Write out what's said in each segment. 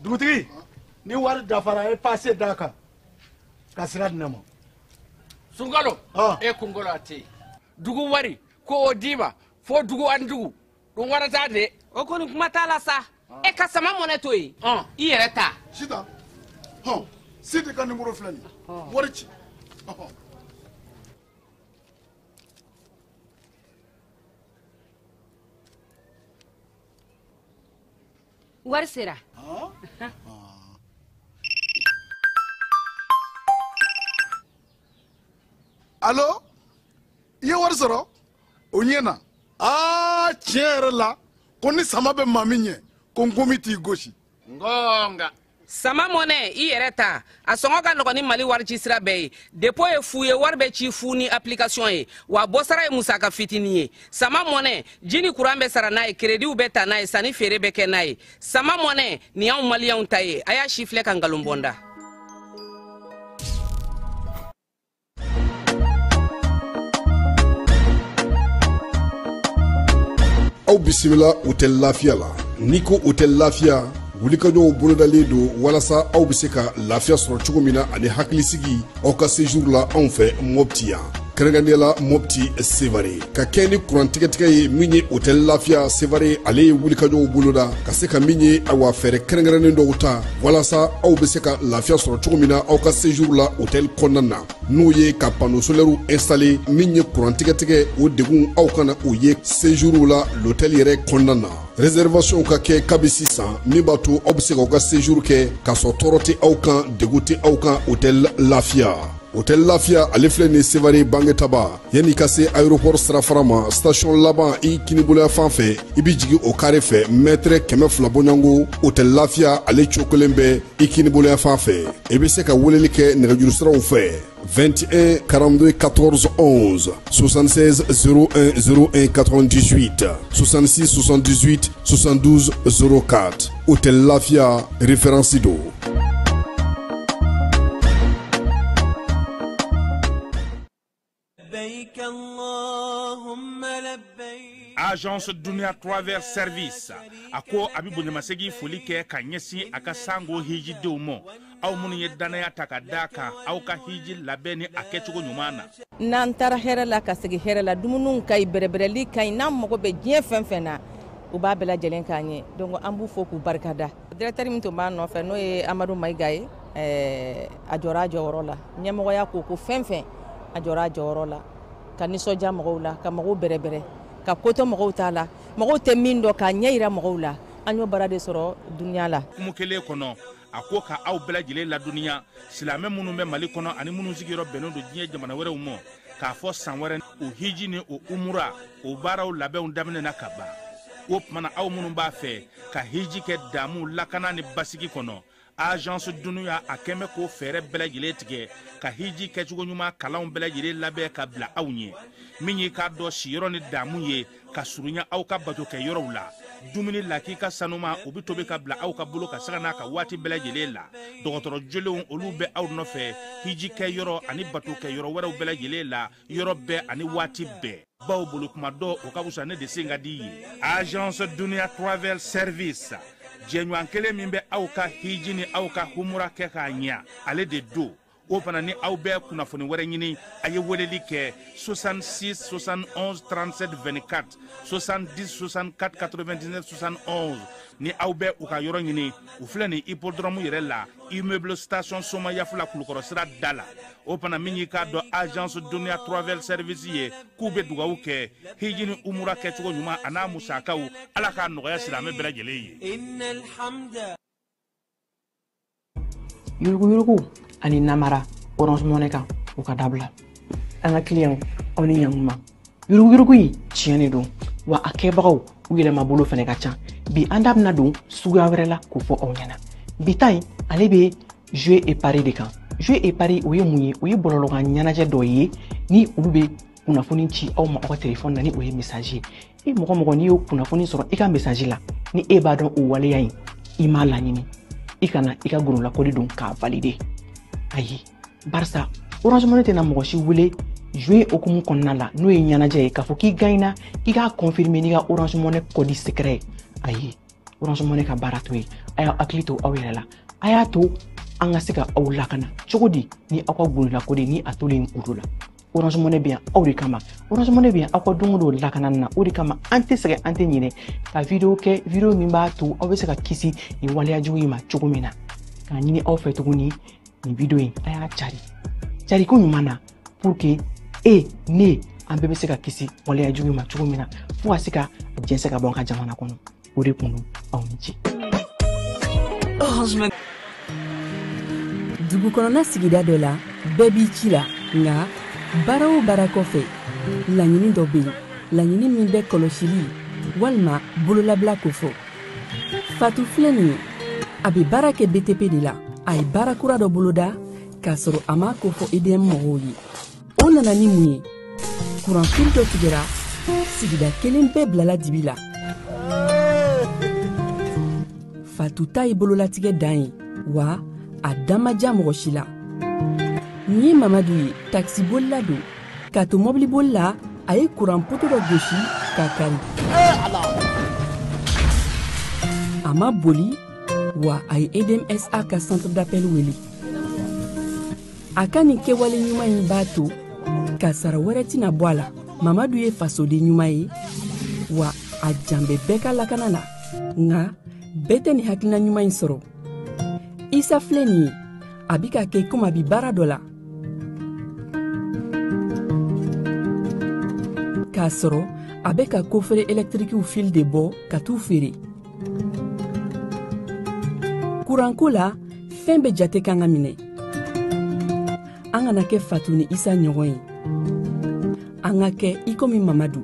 Dugutigi ni wari dafara e passe d'a kan ka sira di ne ma. Sunkalo e kunkolo a tɛ yen dugu wari ko o d'i ma fo dugu ani dugu dun wara t'a de. O kɔni kuma t'a la sa e ka sama mɔnɛ to yen i yɛrɛ ta. Sitan hɔn Sidi ka numéro filɛ nin ye wari ci. Wari sera. Allo i ye wari sɔrɔ o ɲɛna aa tiɲɛ yɛrɛ la ko ni sama bɛ maa min ɲɛ ko nkomi t'i gosi. Ngonga. Sama mɔnɛ i yɛrɛ ta a sɔngɔ ka nɔgɔn ni Mali wari ci sira bɛɛ ye dépôt ye fu ye wari bɛ ci fu ni application ye wa bɔsara ye musaka fitinin ye sama mɔnɛ ji ni kuran bɛ sara n'a ye créditw bɛ ta n'a ye sanni feere bɛ kɛ n'a ye sama mɔnɛ nin y'anw maliyɛnw ta ye a y'a si filɛ ka nkalon bɔ n da. Aw bisimila Hôtel Lafiya la. N'i ko Hôtel Lafiya, wulikajɔw bolodalen don walasa aw bɛ se ka lafiya sɔrɔ cogo min na ani hakilisigi aw ka séjour la anw fɛ Mopti yan. Kɛrɛnkɛrɛnnenya la Mopti Sevare ka kɛ ni kuran tigɛtigɛ ye min ye Hôtel Lafiya Sevare ale ye wulikajɔw boloda ka se ka min ye awa fɛɛrɛ kɛrɛnkɛrɛnnen dɔw ta walasa aw bɛ se ka lafiya sɔrɔ cogo min na aw ka séjour la hôtel kɔnɔna na n'o ye ka panneau solaire installé min ye kuran tigɛtigɛ o degun aw kana o ye séjour la l'hôtel yɛrɛ kɔnɔna na. Réservation ka kɛ kabi sisan min b'a to aw bɛ se k'aw ka séjour kɛ k'a sɔrɔ tɔɔrɔ tɛ aw kan degun tɛ aw kan Hôtel Lafiya. Hôtel Lafiya ale filɛ nin Sevare Bangetaba yanni ka se aéroport sirafara ma station laban i kiniboloya fan fɛ i bɛ jigin o carré fɛ mètre 200 bɔɲɔgɔnko Hôtel Lafiya ale cogo kelen bɛ i kiniboloya fan fɛ i bɛ se ka weleli kɛ nɛgɛjuru siraw fɛ 21 42 14 11 76 01 01 98 66 78 72 04 Hôtel Lafiya référence don. Agence Dunia Travel Service a ko a bɛ bonyamasegin foli kɛ ka ɲɛsin a ka sango hijidenw ma aw minnu ye danaya ta ka d'a kan aw ka hiji labɛn ni a kɛcogo ɲuman na. N'an taara hɛrɛ la ka segin hɛrɛ la dumuniw ka ɲi bɛrɛbɛrɛli ka ɲi n'an mago bɛ diɲɛ fɛn fɛn na u b'a bɛɛ lajɛlen k'an ye donc an b'u fo k'u barikada. Directeur min tun b'a nɔfɛ n'o ye Amadu Mayiga ye a jɔra a jɔyɔrɔ la ɲɛmɔgɔya ko ko fɛn fɛn a jɔra a jɔyɔrɔ la ka nisɔndiya mɔgɔw la ka mɔgɔw bɛrɛbɛrɛ ka kotɔ mɔgɔw t'a la mɔgɔw tɛ min dɔn k'a ɲɛ yira mɔgɔw la an y'o baara de sɔrɔ dunuya la. Kumu kelen kɔnɔ a ko ka aw bɛɛ lajɛlen ladɔnniya silamɛ minnu bɛ Mali kɔnɔ ani minnu sigiyɔrɔ bɛnnen don diɲɛ jamana wɛrɛw ma k'a fɔ san wɛrɛ o hiji ni o umura o baaraw labɛnw daminɛna ka ban o tuma na aw minnu b'a fɛ ka hiji kɛ damu lakana ni basigi kɔnɔ agence Dunuya a kɛn bɛ k'o fɛɛrɛ bɛɛ lajɛlen tigɛ ka hiji kɛcogo ɲuman kalanw bɛɛ lajɛlen labɛn ka bila aw ɲɛ min y'i k'a dɔn siyɔrɔ ni damu ye ka surunya aw ka bato kɛ yɔrɔw la dumuni lakika sanuma o bɛ tobi ka bila aw ka bolo ka sanga n'a ka waati bɛɛ lajɛlen la dɔgɔtɔrɔ jolenw olu bɛ aw nɔfɛ hiji kɛ yɔrɔ ani bato kɛ yɔrɔ wɛrɛw bɛɛ lajɛlen la yɔrɔ bɛɛ ani waati bɛɛ baw bolo kuma dɔ o ka fisa ne de sen ka di ye. Agence Dunia Travel Service jɛɲɔgɔn kelen min bɛ aw ka hiji ni aw ka humura kɛ k'a ɲɛ ale de don o fana ni aw bɛ kunnafoni wɛrɛ ɲini a ye weleli kɛ 66 71 37 24 70 64 99 71 ni aw bɛ u ka yɔrɔ ɲini u filɛ nin hippodrome yɛrɛ la immeuble station Somayafula Kulukɔrɔ sira da la o fana min y'i k'a dɔn agence Dunia Travel Service ye k'u bɛ dugawu kɛ hiji ni umura kɛcogo ɲuman a n'a musakaw Ala k'a nɔgɔya silamɛ bɛɛ lajɛlen ye. Yuruguyurugu ani namara Orange Money kan o ka dabila an ka client aw ni ɲankuma yuruguyurugu in tiɲɛ de don wa a kɛbagaw u yɛlɛmabolo fɛnɛ ka ca bi an da bɛna don suguya wɛrɛ la k'o fɔ aw ɲɛna bi ta in ale bɛ jeu et pari de kan jeu et pari o ye mun ye o ye bɔlɔlɔkan ɲɛnajɛ dɔ ye ni olu bɛ kunnafoni ci aw ma aw ka telefɔni na ni o ye message ye e mɔgɔ mɔgɔ n'i y'o kunnafoni sɔrɔ i ka message la ni e b'a dɔn o waleya in i m'a laɲini i kana i ka gololakoli don k'a valider ayi barisa Orange Money tɛna mɔgɔ si wele jouer hokumu kɔnɔna la n'o ye ɲɛnajɛ ye k'a fɔ k'i gagnera k'i k'a confirmer n'i ka Orange Money code secret ye ayi Orange Money ka baara t'o ye. A y'aw hakili to aw yɛrɛ la, a y'a to an ka se ka aw lakana cogo di ni aw ka gundolako de ni a tolen kudo la. Orange Money bɛ yan aw de kama. Orange Money bɛ yan aw ka don o don lakanani na. O de kama an tɛ sɛgɛn, an tɛ ɲinɛ ka video kɛ, video min b'a to aw bɛ se ka kisi nin waleya jugu in ma cogo min na. K'a ɲini aw fɛ tuguni, nin video in a y'a cari cariko ɲuman na pour que e ne an bɛɛ bɛ se ka kisi waleya jugu in ma cogo min na, fo ka se ka jɛnsɛn ka bɔ an ka jamana kɔnɔ. O de kun don. Aw ni ce. Dugu kɔnɔna sigida dɔ la, bɛɛ b'i ci la, nka baara o baara kɔfɛ, laɲini dɔ bɛ yen, laɲini min bɛ kɔlɔsili walima bololabila kofɔ. Fatu filɛ nin ye, a bɛ baara kɛ BTP de la. A ye baara kura dɔ boloda k'a sɔrɔ a m'a kofɔ EDM mɔgɔw ye. O nana ni mun ye? Kuranfili dɔ tigɛra, sigida kelen bɛɛ bilala dibi la. Fatu ta ye bololatigɛ dan ye, wa a dan ma diya mɔgɔ si la. Nin ye Mamadu ye, takisibolila don. K'a to mɔbiliboli la, a ye kuran poto dɔ gosi k'a kari. A ma boli, wa a ye EDMSA ka centre d'appel wele. A ka nin kɛwale ɲuman in b'a to kasara wɛrɛ tɛna bɔ a la. Mamadu ye fasoden ɲuman ye, wa a jan bɛ bɛɛ ka lakana la. Nka bɛɛ tɛ nin hakilina ɲuman in sɔrɔ. Isa filɛ nin ye, a bɛ ka kɛ komi a bɛ baara dɔ la, k'a sɔrɔ a bɛ ka kofere ɛlɛtirikiw fil de bɔ ka t'u feere. Kuranko la, fɛn bɛɛ jate kan ka minɛ. An kana kɛ Fatu ni Isa ɲɔgɔn ye, an ka kɛ i komi Mamadu.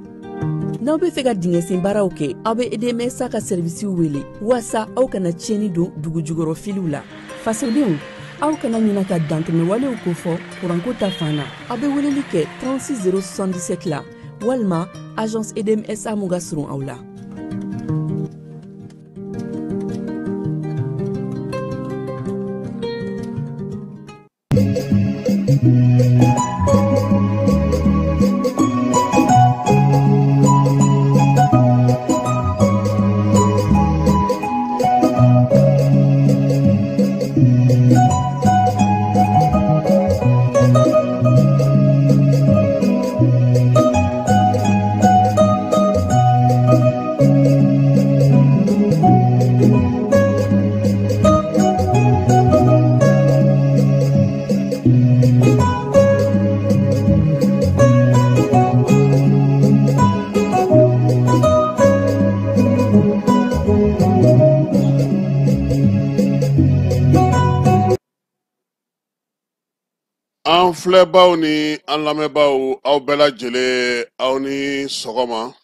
N'aw bɛ fɛ ka dingɛsen baaraw kɛ, aw bɛ EDMSA ka sɛrivisiw wele waasa aw kana tiɲɛni don dugu jukɔrɔ filiw la. Fasodenw, aw kana ɲina ka dantɛmɛwalew kofɔ kuranko ta fan na. Aw bɛ weleli kɛ 36 077 la walima agence EDMSA mun ka surun aw la. An filɛbaw ni an lamɛnbaw, aw bɛɛ lajɛlen, aw ni sɔgɔma.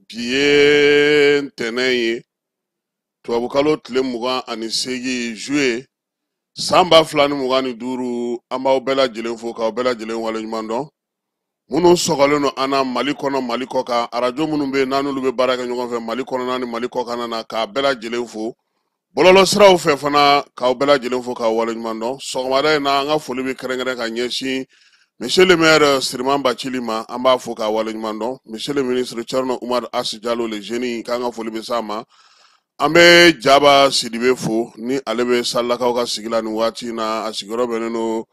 Bi ye ntɛnɛn ye, tubabukalo tile 28 juillet san 2025. An b'aw bɛɛ lajɛlen fo k'aw bɛɛ lajɛlen waleɲuman dɔn. Minnu sɔgɔlen don an na Mali kɔnɔ, Mali kɔ kan, arajo minnu bɛ yen n'an n'olu bɛ baara kɛ ɲɔgɔn fɛ Mali kɔnɔna ni Mali kɔkanna na, k'a bɛɛ lajɛlen fo. Bɔlɔlɔsiraw fɛ fana, k'aw bɛɛ lajɛlen fo k'aw waleɲuman dɔn. Sɔgɔmada in na, an ka foli bɛ kɛrɛnkɛrɛn ka ɲɛsin monsieur le maire Siriman Bacili ma, an b'a fo k'a waleɲuman dɔn. Monsieur le ministre Thierno Oumar As Diallo le génie, k'an ka foli bɛ s'a ma. An bɛ Jaba Sidibe fo ni ale bɛ Salakaw ka sigi la nin waati in na, a sigiyɔrɔ bɛnnen don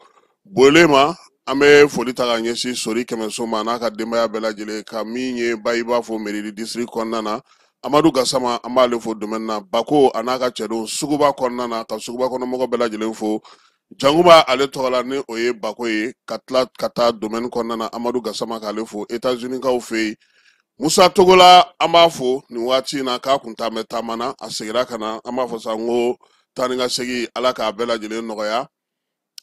Bole ma. An bɛ foli ta ka ɲɛsin Sori Kɛmɛso ma n'a ka denbaya bɛɛ lajɛlen, ka min ye Bayiba fo mairie district kɔnɔna na. Amadu Gasama, an b'ale fo domaine na. Bako a n'a ka cɛdenw suguba kɔnɔna na, ka suguba kɔnɔmɔgɔ bɛɛ lajɛlen fo. Jankuba ale tɔgɔ la ni o ye Bako ye, ka tila ka taa domaine kɔnɔna na, Amadu Gasama k'ale fo. États-Unis kaw fɛ yen, Musa Togola, an b'a fo nin waati in na k'a kun taa bɛ taama na, a seginna ka na. An b'a fɔ sa n ko taa ni ka segin, Ala k'a bɛɛ lajɛlen nɔgɔya.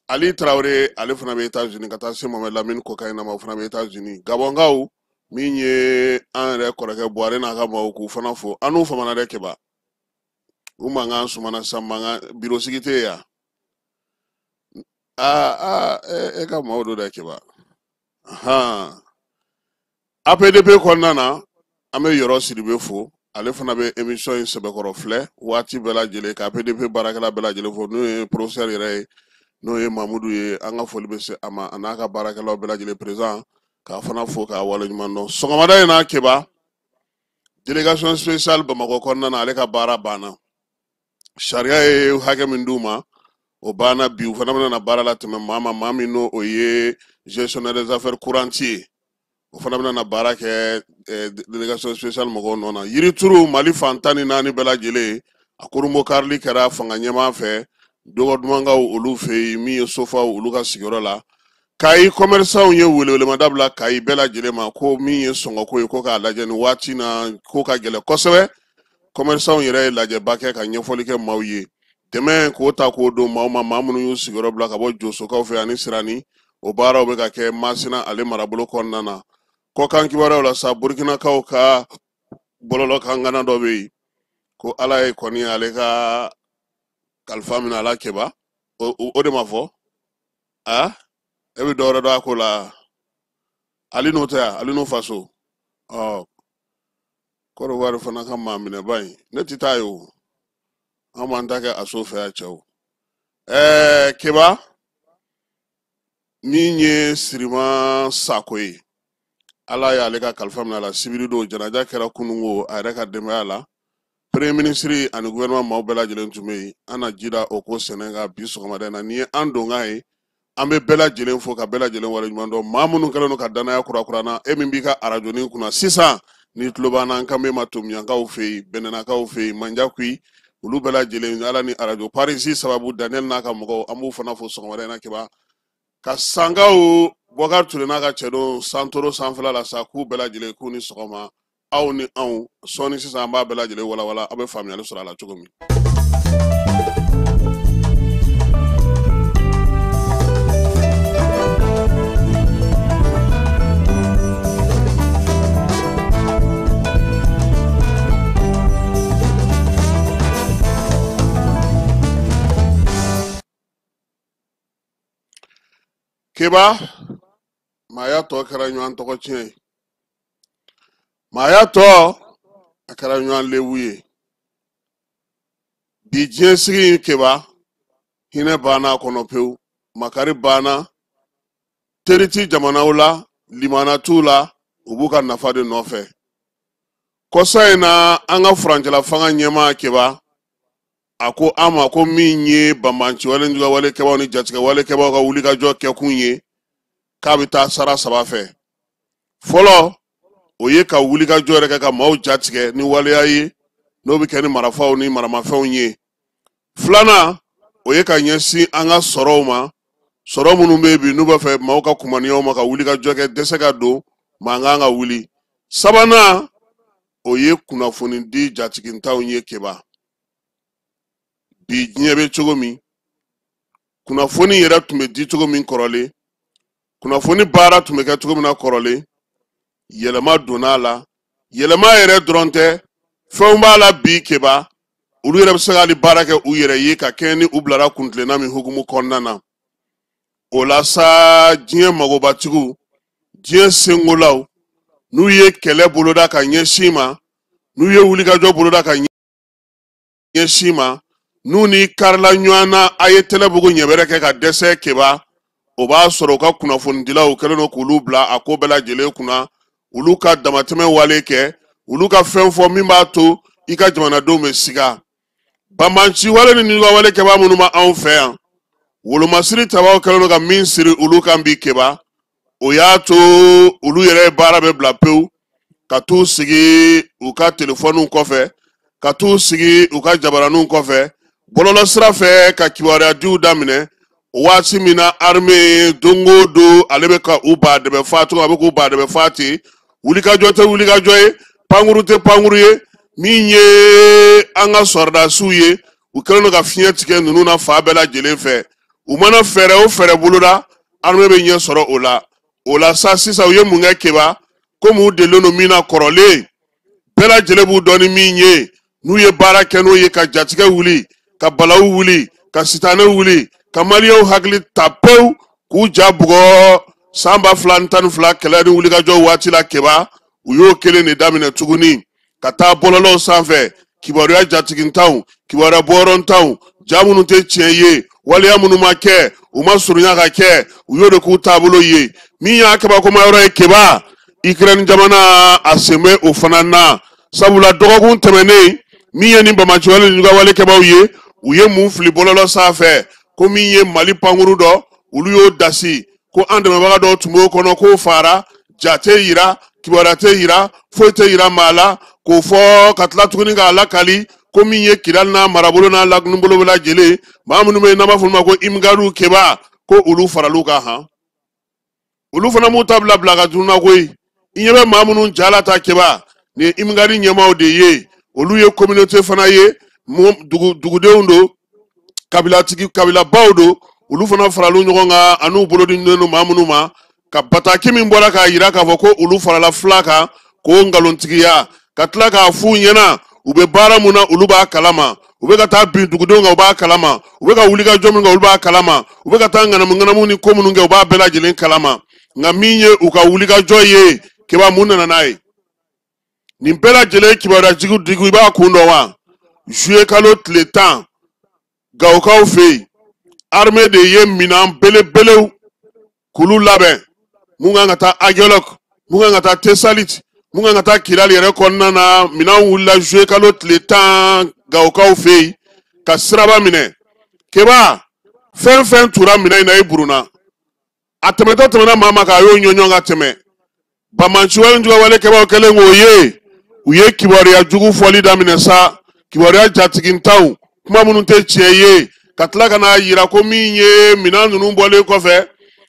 Ali Traoré, ale fana bɛ États-Unis, ka taa se Mohamed Lamine Kokaina ma, o fana bɛ États-Unis. Gabɔnkaw, min ye an yɛrɛ kɔrɔkɛ Buhari n'a ka maaw, k'u fana fo. An n'u famana dɛ Keba, u mankan sumana sisan, mankan biro sigi tɛ yen yan. Aa aa, e ka maaw don dɛ Keba. Han, APDP kɔnɔna na, an bɛ Yɔrɔ Sidibe fo, ale fana bɛ émission in sɛbɛkɔrɔ filɛ waati bɛɛ lajɛlen, ka APDP baarakɛla bɛɛ lajɛlen fo, n'o ye professeur yɛrɛ ye, n'o ye Mamudu ye. An ka foli bɛ se a ma, a n'a ka baarakɛlaw bɛɛ lajɛlen, président k'a fana fo k'a waleɲuman dɔn. Sɔgɔmada in na Keba, Délégation spéciale Bamakɔ kɔnɔna na, ale ka baara banna. Sariya ye hakɛ min d'u ma, o banna bi. U fana bɛna na baara la tɛmɛ maa ma, maa min n'o o ye gestionnaire des affaires courantes ye, o fana bɛna na baara kɛ délégation spéciale mɔgɔw nɔ na. Yirituru Mali fan 14 bɛɛ lajɛlen, a kurunbo karili kɛra fanga ɲɛmaa fɛ dɔgɔdumankaw olu fɛ yen, min ye sofaw olu ka sigiyɔrɔ la. Kayi commerçants ye welewelemada bila Kayi bɛɛ lajɛlen ma ko min ye sɔngɔko ye, ko k'a lajɛ nin waati na, ko ka gɛlɛn kosɛbɛ. Commerçants yɛrɛ ye lajɛba kɛ ka ɲɛfɔli kɛ maaw ye, dɛmɛ k'o ta k'o don maaw ma, maa minnu y'u sigiyɔrɔ bila ka bɔ Josokaw fɛ ani Sirani. O baaraw bɛ ka kɛ Masina ale marabolo kɔnɔna na. Kɔkan kibaruyaw la sa, Burkinakaw ka bɔlɔlɔkangana dɔ bɛ yen ko Ala ye kɔni ale ka kalifa minɛ ala keba, o de ma fɔ a e bɛ dɔwɛrɛ dɔn a ko la. Ali n'o tɛ yan, Ali n'o faso ɔ Côte d'Ivoire fana ka maa minɛba in, ne tɛ taa ye o, an b'an ta kɛ a so fɛ yan cɛw. Keba, min ye Sirima Sako ye, Ala y'ale ka kalifa minɛ a la sibiri don. Janaja kɛra kunungo a yɛrɛ ka denbaya la. Premier ministre ani gouvernement maaw bɛɛ lajɛlen tun bɛ yen. An na ji da o ko sɛnɛ kan bi sɔgɔmada in na. Nin ye an donkan ye. An bɛ bɛɛ lajɛlen fo ka bɛɛ lajɛlen waleɲuman dɔn, maa minnu kɛlen don ka danaya kurakura na. E min b'i ka arajonin kunna sisan, ni tulo b'an na, an kan bɛ ma Tomiyankaw fɛ yen, Bɛnɛnakaw fɛ yen, Manjakui, olu bɛɛ lajɛlen, Ala ni arajo Parisi sababu, Daniel n'a ka mɔgɔw, an b'u fana fo sɔgɔmada in na. Keba ka Sankaw Bɔkari Ture n'a ka cɛdenw Santoro sanfɛla la sa, k'u bɛɛ lajɛlen k'u ni sɔgɔma. Aw ni anw sɔɔni sisan, an b'a bɛɛ lajɛlen walawala, aw bɛ faamuyali sɔrɔ a la cogo min. Keba, maaya tɔ kɛra ɲɔgɔn tɔgɔ tiɲɛ ye, maaya tɔ a kɛra ɲɔgɔn lewu ye bi. Diɲɛ sigi in, Keba, hinɛ banna a kɔnɔ pewu, makari banna, teri ti jamanaw la, limana t'u la, u b'u ka nafa de nɔfɛ. Kɔsa in na, an ka furancɛla fanga ɲɛmaa Keba, a ko an ma ko min ye banbanciwale juguwale kɛbaw ni jatigɛwale kɛbaw ka wulikajɔ kɛkun ye, k'a bɛ taa sara saba fɛ. Fɔlɔ, o ye ka wulikajɔ yɛrɛ kɛ ka maaw jatigɛ ni waleya ye, n'o bɛ kɛ ni marafaw ni maramafɛnw ye. Filanan, o ye ka ɲɛsin an ka sɔrɔw ma, sɔrɔ minnu bɛ yen bi n'u b'a fɛ maaw ka kumaniyaw ma ka wulikajɔ kɛ, dɛsɛ ka don mankan ka wuli. Sabanan, o ye kunnafoni di jatigintanw ye. Keba, bi diɲɛ bɛ cogo min, kunnafoni yɛrɛ tun bɛ di cogo min kɔrɔlen, kunnafoni baara tun bɛ kɛ cogo min na kɔrɔlen, yɛlɛma donna a la. Yɛlɛma yɛrɛ dɔrɔn tɛ, fɛnw b'a la bi Keba, olu yɛrɛ bɛ se k'ale baara kɛ u yɛrɛ ye ka kɛɲɛ ni u bilara kuntilenna min hukumu kɔnɔna na. O la sa, diɲɛ magobatigiw, diɲɛ senkolaw, n'u ye kɛlɛ boloda ka ɲɛsin ma, n'u ye wulikajɔ boloda ka ɲɛsin ma, n'u ni karila ɲɔgɔn na, a ye tɛlɛbugu ɲɛbɛrɛ kɛ ka dɛsɛ Keba, o b'a sɔrɔ u ka kunnafonidilaw kɛlen don k'olu bila a ko bɛɛ lajɛlen kunna, olu ka damatɛmɛ wale kɛ, olu ka fɛn fɔ min b'a to i ka jamanadenw bɛ siga. Banbanci wale ni ɲuguwale kɛbaa minnu b'anw anw fɛ yan, wolomasiri tabaw kɛlen don ka min siri olu kan bi Keba, o y'a to olu yɛrɛ baara bɛ bila pewu ka t'u sigi u ka telefɔniw kɔfɛ, ka t'u sigi u ka jabaraninw kɔfɛ bɔlɔlɔ sira fɛ ka kibaruya diw daminɛ. O waati min na armée don o don ale bɛ ka u ba dɛbɛ fa cogo, a bɛ k'u ba dɛbɛ fa ten, wulikajɔ tɛ wulikajɔ ye, pankuru tɛ pankuru ye. Min ye an ka sɔrɔdasiw ye, u kɛlen don ka fiɲɛ tigɛ ninnu na fa bɛɛ lajɛlen fɛ. U mana fɛɛrɛ o fɛɛrɛ boloda, armée bɛ ɲɛ sɔrɔ o la. O la sa, sisan u ye mun kɛ Keba? Komi u delilen don min na kɔrɔlen, bɛɛ lajɛlen b'u dɔn ni min ye, n'u ye baara kɛ n'o ye ka jatigɛ wuli, ka balawu wuli, ka sitanɛ wuli, ka maliyɛnw hakili ta pewu k'u ja bugɔ san 2012 kɛlɛ ni wulikajɔ waati la Keba, u y'o kelen de daminɛ tuguni ka taa bɔlɔlɔw sanfɛ, kibaruya jatigintanw, kibaruya bɔyɔrɔntanw, ja minnu tɛ tiɲɛ ye, waleya minnu ma kɛ, u ma surunya ka kɛ, u y'o de k'u taabolo ye. Min y'a kabakoma yɔrɔ ye Keba, Ukraine jamana a sen bɛ o fana na. Sabula dɔgɔkun tɛmɛnen min ye ni banbaanciwale ni juguwale kɛbaaw ye, u ye mun fili bɔlɔlɔ sanfɛ ko min ye Mali pankuru dɔ, olu y'o dasi ko an dɛmɛbaga dɔw tun b'o kɔnɔ k'o fara. Ja tɛ yira, kibaruya tɛ yira, foyi tɛ yira maa la k'o fɔ ka tila tuguni k'a lakali ko min ye Kidali n'a marabolo n'a lakunubolo bɛɛ lajɛlen, maa minnu bɛ yen n'an b'a fɔ olu ma ko imigariw keba, ko olu faral'u kan han. Olu fana m'u ta bila bila ka tununa koyi. I ɲɛ bɛ maa minnu ja la ta keba, nin ye imigari ɲɛmaaw de ye. Olu ye communauté fana ye, dugudenw don, kabilatigi kabilabaw don. Olu fana faral'u ɲɔgɔn kan an'u bolodilen don maa minnu ma ka bataki min bɔra k'a yira k'a fɔ ko olu farala fila kan k'o nkalontigiya, ka tila k'a f'u ɲɛna u bɛ baara mun na olu b'a kalama, u bɛ ka taa bin dugudenw kan u b'a kalama, u bɛ ka wulikajɔ min kɛ olu b'a kalama, u bɛ ka taa ŋanamu ŋanamu ni ko minnu kɛ u b'a bɛɛ lajɛlen kalama. Nka min ye u ka wulikajɔ ye keba, mun nana n'a ye? Nin bɛɛ lajɛlen kibaruya jugu digi, i b'a kun dɔn wa? Juillet kalo tile 10 Gawokaw fɛ yen, armée de ye minɛn belebelew k'olu labɛn, mun kan ka taa Aguelhok, mun kan ka taa Tessalit, mun kan ka taa Kidali yɛrɛ kɔnɔna na. Minɛnw wulila juillet kalo tile 10 Gawokaw fɛ yen ka siraba minɛ keba. Fɛn fɛn tura minɛn in na i burunna, a tɛmɛtɔ tɛmɛna maa ma k'a y'o ɲɔɲɔ ka tɛmɛ. Banbaanciwale juguwale kɛbaaw kɛlen k'o ye, u ye kibaruya jugu fɔli daminɛ sa, kibaruya jatigintaw, kuma minnu tɛ tiɲɛ ye, ka tila ka n'a yira ko min ye minɛn ninnu bɔlen kɔfɛ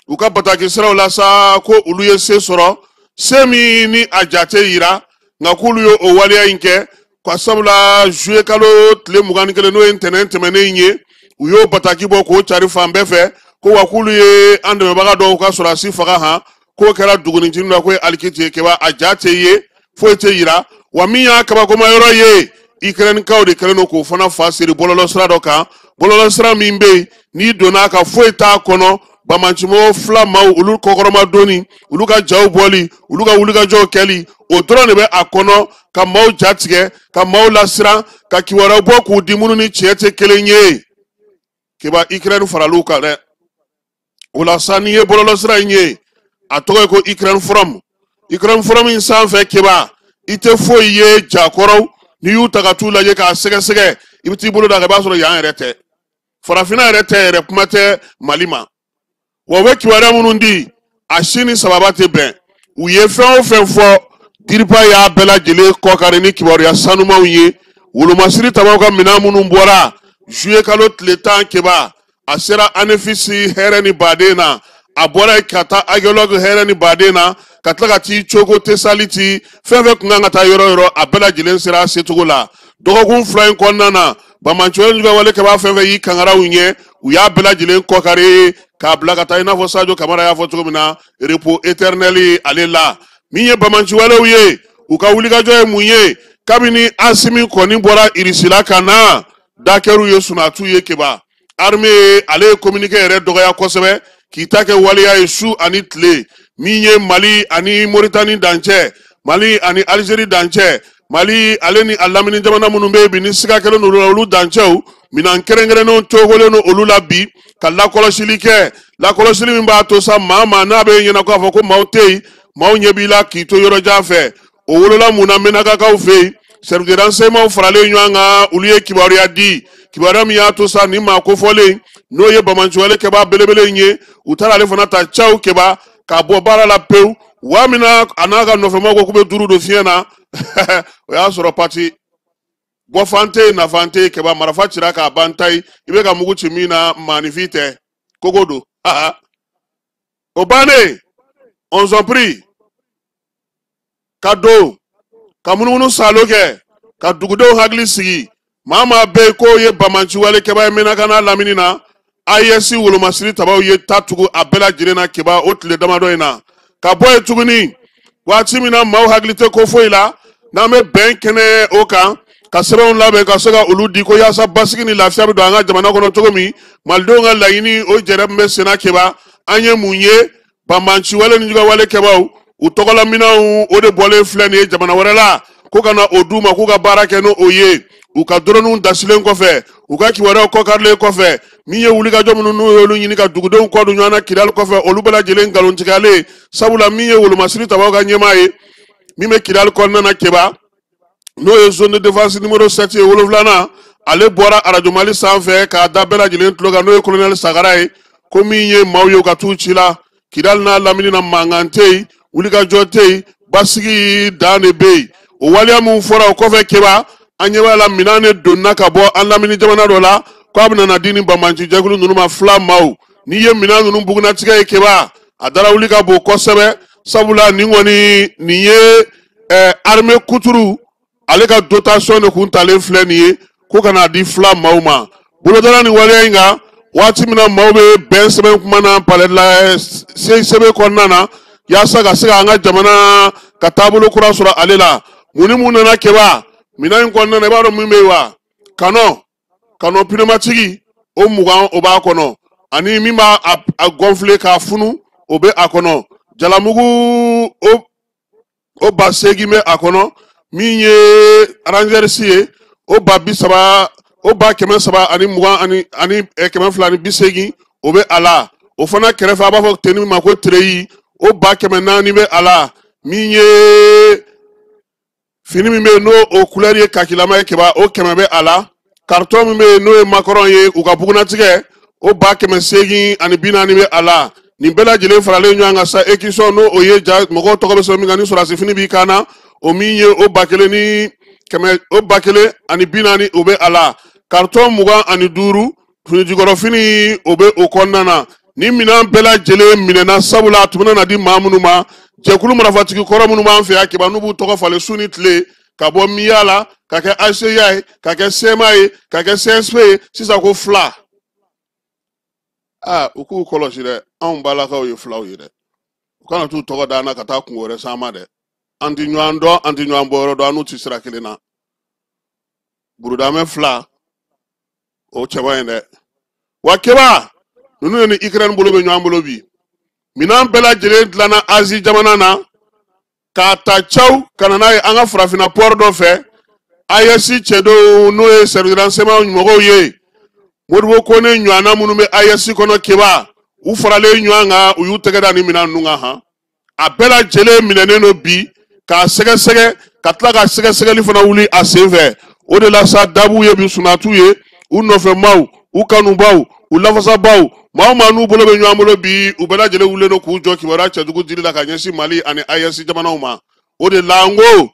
u ka bataki siraw la sa, ko olu ye se sɔrɔ, se min ni a jate yira, nka k'olu ye o waleya in kɛ ka sabula juillet kalo tile 21, n'o ye ntɛnɛn tɛmɛnen in ye, u y'o bataki bɔ k'o cari fan bɛɛ fɛ ko wa k'olu ye an dɛmɛbaga dɔw ka sɔrɔdasi faga han, k'o kɛra dugunicinin dɔ k'o ye alikiti ye keba, a ja tɛ ye, foyi tɛ yira. Wa min y'a kabakoma yɔrɔ ye, Ukrainekaw de kɛlen don k'o fana fa siri bɔlɔlɔ sira dɔ kan, bɔlɔlɔ sira min bɛ yen n'i donna a kan foyi t'a kɔnɔ. Banbaancimɔgɔw fila maaw olu kɔkɔrɔma donni, olu ka jaw bɔli, olu ka wulikajɔw kɛli, o dɔrɔn de bɛ a kɔnɔ, ka maaw jatigɛ, ka maaw lasiran, ka kibaruyaw bɔ k'u di minnu ni tiɲɛ tɛ kelen ye keba. Ukraine faral'u kan dɛ. O la sa, n'i ye bɔlɔlɔ sira in ye, a tɔgɔ ye ko Ukraine Forum. Ukraine Forum in sanfɛ keba, i tɛ foyi ye jakɔrɔw, n'i y'u ta ka t'u lajɛ k'a sɛgɛsɛgɛ, i bɛ t'i bolo da kan, i b'a sɔrɔ yan yɛrɛ tɛ, farafinna yɛrɛ tɛ yɛrɛ, kuma tɛ Mali ma. Wa u bɛ kibaruya minnu di, a si ni sababa tɛ bɛn. U ye fɛn o fɛn fɔ, DIRPA y'a bɛɛ lajɛlen kɔkari ni kibaruya sanumanw ye. Wolomasiri tabaw ka minɛn minnu bɔra juillet kalo tile 10 keba, a sera Anefisi hɛrɛ ni baden na, a bɔra yen ka taa Aguelhok hɛrɛ ni baden na, ka tila ka t'i cogo Tesaliti, fɛn fɛn kun kan ka taa yɔrɔ yɔrɔ, a bɛɛ lajɛlen sera a secogo la. Dɔgɔkun 2 in kɔnɔna na, banbaanciwale juguwale kɛbaa fɛn fɛn y'i kangaraw ɲɛ, u y'a bɛɛ lajɛlen kɔkari k'a bila ka taa, i n'a fɔ Sadio Kamara y'a fɔ cogo min na, repos éternel ale la. Min ye banbaanciwalew ye, u ka wulikajɔ ye mun ye? Kabini Asimi kɔni bɔra Irisila ka na, dakɛriw ye sunatu ye keba. Armée ale ye communiqué yɛrɛ dɔgɔya kosɛbɛ k'i ta kɛ waleya ye su ani tile. Min ye Mali ani Moritani dancɛ, Mali ani Algérie dancɛ, Mali ale ni a lamini jamana minnu bɛ yen bi ni siga kɛlen don olu la, olu dancɛw minɛn kɛrɛnkɛrɛnnenw cogolen don olu la bi ka lakɔlɔsili kɛ, lakɔlɔsili min b'a to sa maa maa n'a bɛ ɲɛna k'a fɔ ko maaw tɛ yen, maaw ɲɛ b'i la k'i to yɔrɔ jan fɛ. O wolola mun na Menakakaw fɛ yen, service de renseignement faralen ɲɔgɔn kan, olu ye kibaruya di, kibaruya min y'a to sa ni maa kofɔlen n'o ye banbaanciwale kɛbaa belebele in ye, u taara ale fana ta caw keba k'a bɔ baara la pewu. Waa min na a n'a ka nɔfɛmaw ko k'u bɛ duuru don fiɲɛ na, o y'a sɔrɔ pati bɔfan tɛ yen, nafan tɛ yen keba, marifa cira k'a ban ta ye, i bɛ ka mugu ci min na maanifin tɛ, kogo don. O bannen, on pris ka don ka munumunu salo kɛ ka dugudenw hakili sigi. Maa maa bɛ yen k'o ye banbaanciwale kɛbaa ye Menaka n'a lamini na, AES wolomasiri tabaw ye ta tugu a bɛɛ lajɛlen na keba o tile damadɔ in na. Ka bɔ yen tuguni, waati min na maaw hakili tɛ ko foyi la, n'an bɛ bɛn kɛnɛ o kan ka sɛbɛnw labɛn ka se ka olu di ko yaasa basigi ni lafiya bɛ don an ka jamana kɔnɔ cogo min, malidenw ka laɲini o jɛrɛ min bɛ senna keba, an ye mun ye? Banbaanciwale ni juguwale kɛbaaw u tɔgɔla minɛnw o de bɔlen filɛ nin ye jamana wɛrɛ la ko ka na o d'u ma k'u ka baara kɛ n'o ye. U ka droniw dasilen kɔfɛ, u ka kibaruyaw kɔkarilen kɔfɛ, min ye wulikajɔ minnu n'u y'olu ɲini ka dugudenw kɔ don ɲɔgɔn na Kidali kɔfɛ, olu bɛɛ lajɛlen nkalontigɛlen, sabula min ye wolomasiri tabaw ka ɲɛmaa ye min bɛ Kidali kɔnɔna na keba, n'o ye zone de défense numéro 7 ye 7nan, ale bɔra arajo Mali sanfɛ k'a da bɛɛ lajɛlen tulo kan, n'o ye colonel Sagara ye, ko min ye maaw ye u ka t'u ci la Kidali n'a lamini na, mankan tɛ yen, wulikajɔ tɛ yen, basigi dan de bɛ yen. O waleya min fɔra o kɔfɛ Keba, an ɲɛ b'a la minɛn de donna ka bɔ an lamini jamana dɔ la k'a bɛna na di ni banbanci jɛkulu ninnu ma fila maaw. N'i ye minɛn ninnu bugunnatigɛ ye Keba, a dara wuli ka bon kosɛbɛ, sabula nin kɔni nin ye armée kuturu ale ka dotation de kun talen filɛ nin ye ko ka n'a di fila maaw ma. Bolodara nin waleya in kan waati min na maaw bɛ bɛn sɛbɛn kuma na palais de la CICB kɔnɔna na yaasa ka se ka an ka jamana ka taabolo kura sɔrɔ ale la. Mun ni mun nana Keba minɛn in kɔnɔna na, i b'a dɔn min bɛ yen wa? Canon pneumatique o 20 o b'a kɔnɔ, ani min b'a a gonfler k'a funu o bɛ a kɔnɔ, jalamugu o 8,000 bɛ a kɔnɔ, min ye rangersi ye o 30,000 o 320 ani 280 o bɛ a la. O fana kɛrɛfɛ a b'a fɔ tenue min ma ko treillis o 400 bɛ a la, min ye fini min bɛ yen n'o o couleur ye kakilama ye Keba, o 100 bɛ a la. Carton min bɛ yen n'o ye macaron ye u ka bugunnatigɛ o 840 bɛ a la. Nin bɛɛ lajɛlen faralen ɲɔgɔn kan sa, écusson n'o o ye ja mɔgɔw tɔgɔ bɛ sɛbɛn min kan ni sɔrɔdasi fini b'i kan na, o min ye o 1,100 o 1,040 o bɛ a la. Carton 25 finijukɔrɔfini o bɛ o kɔnɔna na. Ni minɛn bɛɛ lajɛlen minɛna, sabula a tun bɛna na di maa minnu ma, jɛkulu marifatigi kɔrɔ minnu b'an fɛ yan Keba, n'u b'u tɔgɔ falen su ni tile ka bɔ MIA la ka kɛ ACIA ye, ka kɛ CMA ye, ka kɛ CSP ye, sisan ko fila. Aa, u k'u kɔlɔsi dɛ, anw balakaw ye filaw ye dɛ, u kana t'u tɔgɔ d'an na ka taa kungo wɛrɛ s'an ma dɛ. An ti ɲɔgɔn dɔn, an ti ɲɔgɔn bɔyɔrɔ dɔn, an n'u ti sira kelen na. Burudamɛ fila o cɛba in dɛ. Wa Keba, ninnu ye ni Ukraine bolo bɛ ɲɔgɔn bolo bi. Minɛn bɛɛ lajɛlen dilanna Asie jamana na k'a ta caw ka na n'a ye an ka farafinna port dɔ fɛ. AES cɛdenw n'o ye service de renseignement mɔgɔw ye, Modibo Kone ɲɔgɔnna minnu bɛ AES kɔnɔ Keba, u faralen ɲɔgɔn kan, u y'u tɛgɛ da ni minɛn ninnu kan han. A bɛɛ lajɛlen minɛnen don bi k'a sɛgɛsɛgɛ ka tila ka sɛgɛsɛgɛli fana wuli a sen fɛ. O de la sa dabuw ye bi sunatu ye, u nɔfɛmaw, u kanubaw, u lafasabaw, maa o maa n'u bolo bɛ ɲɔgɔn bolo bi, u bɛɛ lajɛlen wulilen don k'u jɔ kibaruya cɛjugu dili la ka ɲɛsin Mali ani AES jamanaw ma. O de la n ko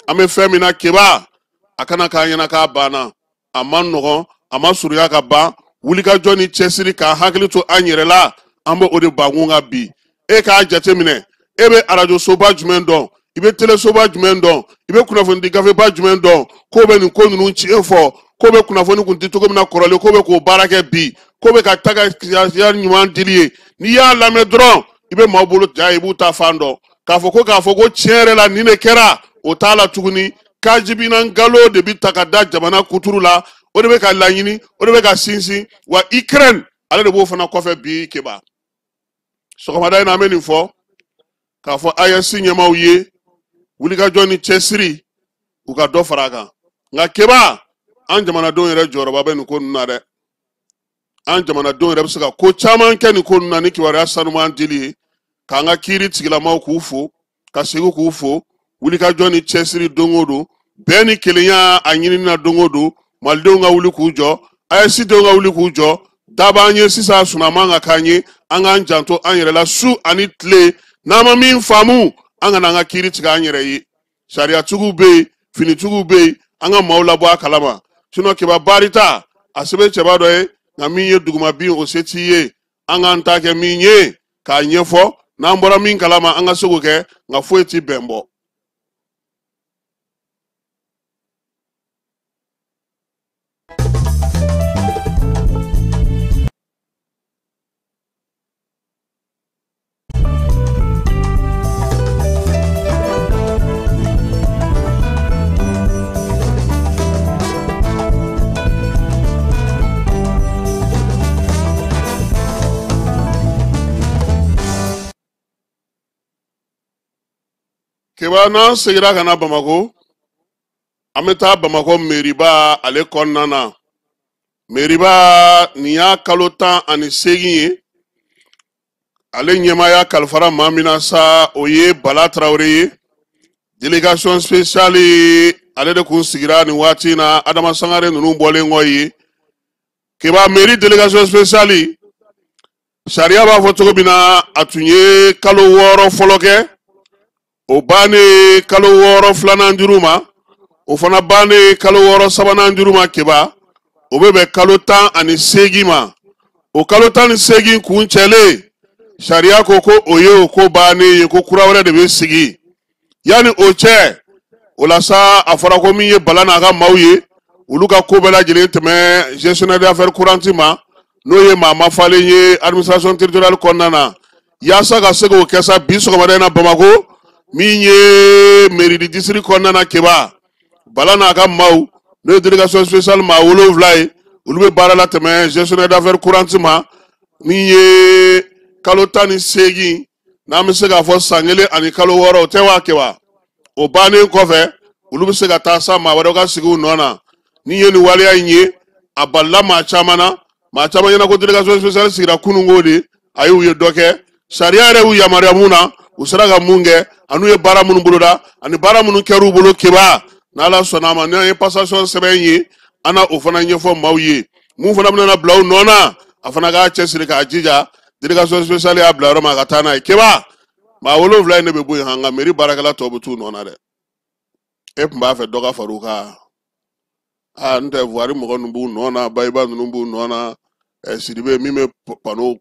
an bɛ fɛn min na Keba, a kana k'an ɲɛna k'a banna, a ma nɔgɔn, a ma surunya ka ban. Wulikajɔ ni cɛsiri k'an hakili to an yɛrɛ la, an bɛ o de bankun kan bi. E k'a jateminɛ, e bɛ arajosoba jumɛn dɔn, i bɛ telesoba jumɛn dɔn, i bɛ kunnafonidi gafeba jumɛn dɔn, k'o bɛ nin ko ninnu tiɲɛ fɔ, k'o bɛ kunnafoni kun di cogo min na kɔrɔlen, k'o bɛ k'o baara kɛ bi, k'o bɛ ka taa ka kibaruya ɲuman dili ye. N'i y'a lamɛn dɔrɔn, i bɛ maaw bolo ja, i b'u ta fan dɔn k'a fɔ ko tiɲɛ yɛrɛ la nin de kɛra, o t'a la tuguni. Kajibina nkalon de bɛ ta ka da jamana kuturu la, o de bɛ ka laɲini, o de bɛ ka sinsin. Wa Ukraine ale de b'o fana kɔfɛ bi Keba. Sɔgɔmada in na an bɛ nin fɔ k'a fɔ AES ɲɛmaaw ye, wulikajɔ ni cɛsiri u ka dɔ fara a kan. Nka Keba, an jamanadenw yɛrɛ jɔyɔrɔba bɛ nin ko ninnu na dɛ. An jamanadenw yɛrɛ bɛ se ka ko caman kɛ nin ko ninnu na ni kibaruya sanuman dili ye, k'an ka kiiri tigilamaw k'u fo, ka segin k'u fo, wulikajɔ ni cɛsiri don o don, bɛn ni kelenya a ɲinini na don o don, malidenw ka wuli k'u jɔ, AES denw ka wuli k'u jɔ. Da b'an ye sisan, sunaman ka k'an ye, an k'an janto an yɛrɛ la su ani tile. N'an ma min faamu, an kana an ka kiiri tigɛ an yɛrɛ ye. Sariyatigiw bɛ yen, finitigiw bɛ yen, an ka maaw labɔ a kalama. Sinon Keba baarita a sɛbɛn cɛba dɔ ye, nka min ye duguma bin o se t'i ye. An k'an ta kɛ min ye k'a ɲɛfɔ, n'an bɔra min kalama an ka se k'o kɛ, nka foyi ti bɛn bɔ. Keba, n'an seginna ka na Bamakɔ, an bɛ taa Bamakɔ meriba ale kɔnɔna na. Meriba nin y'a kalo 18 ye, ale ɲɛmaaya kalifara maa min na sa, o ye Bala Tarawele ye. Délégation spéciale ale de kun sigira nin waati in na Adama Sangare ninnu bɔlen kɔ yen. Keba, mairie délégation spéciale, sariya b'a fɔ cogo min na, a tun ye kalo 6 fɔlɔ kɛ, o bannen kalo 6 filanan juru ma, o fana bannen kalo 6 sabanan juru ma. Keba, o bɛ bɛn kalo 18 ma. O kalo 18 kun cɛlen, sariya ko ko o ye o ko bannen ye, ko kura wɛrɛ de bɛ sigi. Yanni o cɛ, o la sa, a fɔra ko min ye Bala n'a ka maaw ye, olu ka ko bɛɛ lajɛlen tɛmɛ gestionnaire d'affaires courantes ma, n'o ye maa mafalen ye administration territoriale kɔnɔna na. Yaasa ka se k'o kɛ sa, bi sɔgɔmada in na, Bamako, min ye mairie du district kɔnɔna na, Keba, Bala n'a ka maaw, n'o ye délégation spéciale maa 7 ye, olu bɛ baara la tɛmɛ gestionnaire d'affaires courantes ma. Min ye kalo 18, n'an bɛ se k'a fɔ san 1 ani kalo 6, o tɛ wa Keba? O bannen kɔfɛ, olu bɛ se ka taa sa maa wɛrɛw ka sigi u nɔ na. Ni ye nin waleya in ye, a balila maa caman na. Maa caman ɲɛna ko délégation spéciale sigira kununko de, a y'u ye dɔ kɛ. Sariya yɛrɛ y'u yamaruya mun na, u sera ka mun kɛ, an'u ye baara minnu boloda ani baara minnu kɛr'u bolo. Keba, n'Ala sɔnna a ma, n'an ye passation sɛbɛn ye, an na o fana ɲɛfɔ maaw ye. Mun fana bɛna bila u nɔ na, a fana k'a cɛsiri k'a jija. Délégation spéciale y'a bila yɔrɔ min, a ka taa n'a ye. Keba, maa 7 in de bɛ bɔ yen han, nka mairie baarakɛla tɔw bɛ t'u nɔ na dɛ. E tun b'a fɛ dɔ ka far'u kan? Aa, n tɛ voirie mɔgɔ ninnu b'u nɔ na, Bayiba ninnu b'u nɔ na, Sidibe min bɛ panneau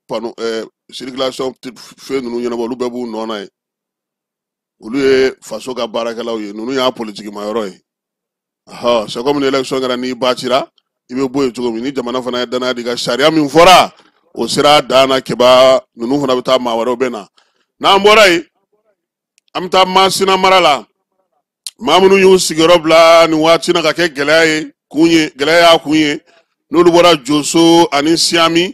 circulation fɛn ninnu ɲɛnabɔ, olu bɛɛ b'u nɔ na yen. Olu ye faso ka baarakɛlaw ye, ninnu y'a politiki ma yɔrɔ ye. Ɔhɔ, c'est comme ni élection kɛra, n'i ba cira, i bɛ bɔ yen cogo min. Ni jamana fana ye danaya di ka sariya min fɔra, o sera a dan na. Keba, ninnu fana bɛ taa, maa wɛrɛw bɛ na. N'an bɔra yen, an bɛ taa Masina mara la. Maa minnu y'u sigiyɔrɔ bila nin waati na ka kɛ gɛlɛya ye kun ye, gɛlɛya y'a kun ye, n'olu bɔra Joso ani Siyami,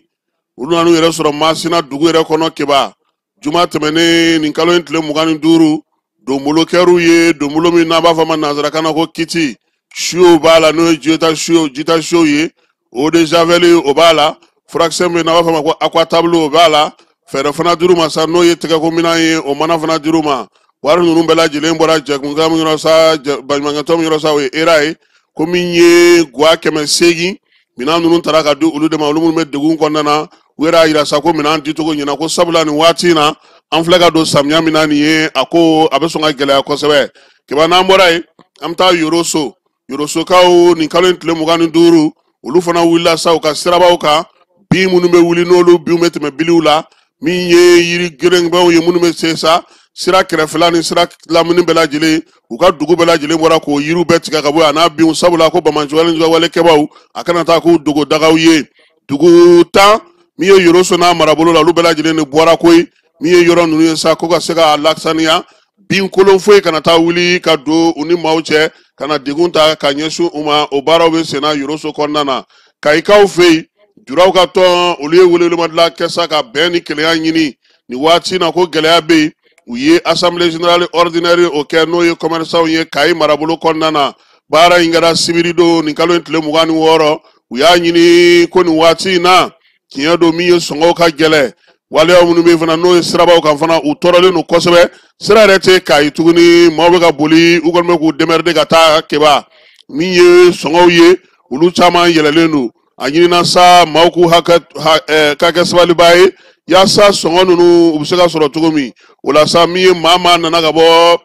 olu nan'u yɛrɛ sɔrɔ Masina dugu yɛrɛ kɔnɔ. Keba, juma tɛmɛnen, nin kalo in tile 25, donbolo kɛr'u ye, donbolo min n'an b'a fɔ a ma nanzarakan na ko kiti. Siyow b'a la, n'o ye jita siyow, jita siyow ye, eau de javel o b'a la, furakisɛ min n'an b'a fɔ a ma ko aquatable o b'a la, fɛɛrɛ fana dir'u ma sa, n'o ye tɛgɛkominan ye, o mana fana dir'u ma. Wari ninnu bɛɛ lajɛlen bɔra jɛkunkan min yɔrɔ sa, baɲumankɛtɔn min yɔrɔ sa, o ye ERA ye, ko min ye guwa 800. Minɛn ninnu taara ka di olu de ma, olu minnu bɛ degun kɔnɔna na. U yɛrɛ y'a yira sa ko minɛn dicogo ɲɛna, ko sabula nin waati in na, an filɛ ka don samiya min na nin ye, a ko a bɛ sɔn ka gɛlɛya kosɛbɛ. Keba, n'an bɔra yen, an bɛ taa Yoroso. Yorosokaw, nin kalo in tile 25, olu fana wulila sa u ka sirabaw kan, bin minnu bɛ wuli, n'olu binw bɛ tɛmɛ biliw la, min ye yiri gerenbɛnw ye, minnu bɛ se sa sira kɛrɛfɛla ni sira lamini bɛɛ lajɛlen, u ka dugu bɛɛ lajɛlen bɔra k'o yiriw bɛɛ tigɛ ka bɔ yen, a n'a binw, sabula ko banbaanciwale walekɛbaw a kana taa k'u dogo dagaw ye. Dugu 10 min ye Yoroso n'a marabolo la, olu bɛɛ lajɛlen de bɔra koyi, min ye yɔrɔ ninnu ye sa, ko ka se k'a lasaniya, bin kolon foyi kana taa wuli ka don u ni maaw cɛ, ka na degun ta ka ɲɛsin u ma. O baaraw bɛ senna Yoroso kɔnɔna na. Kayikaw fɛ yen, juraw ka tɔn, olu ye welewelemada kɛ sa ka bɛn ni kelenya ɲini nin waati na, ko gɛlɛya bɛ yen. U ye assemblée générale ordinaire o kɛ, n'o ye commerçant ye Kayi marabolo kɔnɔna na. Baara in kɛra sibiri don, nin kalo in tile 26. U y'a ɲini ko nin waati in na, tiɲɛ don, min ye sɔngɔw ka gɛlɛ, waleya minnu bɛ yen fana, n'o ye sirabaw kan fana, u tɔɔrɔlen don kosɛbɛ. Sira yɛrɛ tɛ Kayi tuguni, maaw bɛ ka boli, u kɔni bɛ k'u démerder ka taa. Keba, min ye sɔngɔw ye, olu caman yɛlɛlen don. A ɲinina sa maaw k'u hakɛ ka kɛ sabaliba ye, yaasa sɔngɔ ninnu u bɛ se ka sɔrɔ cogo min. O la sa, min ye maa nana ka bɔ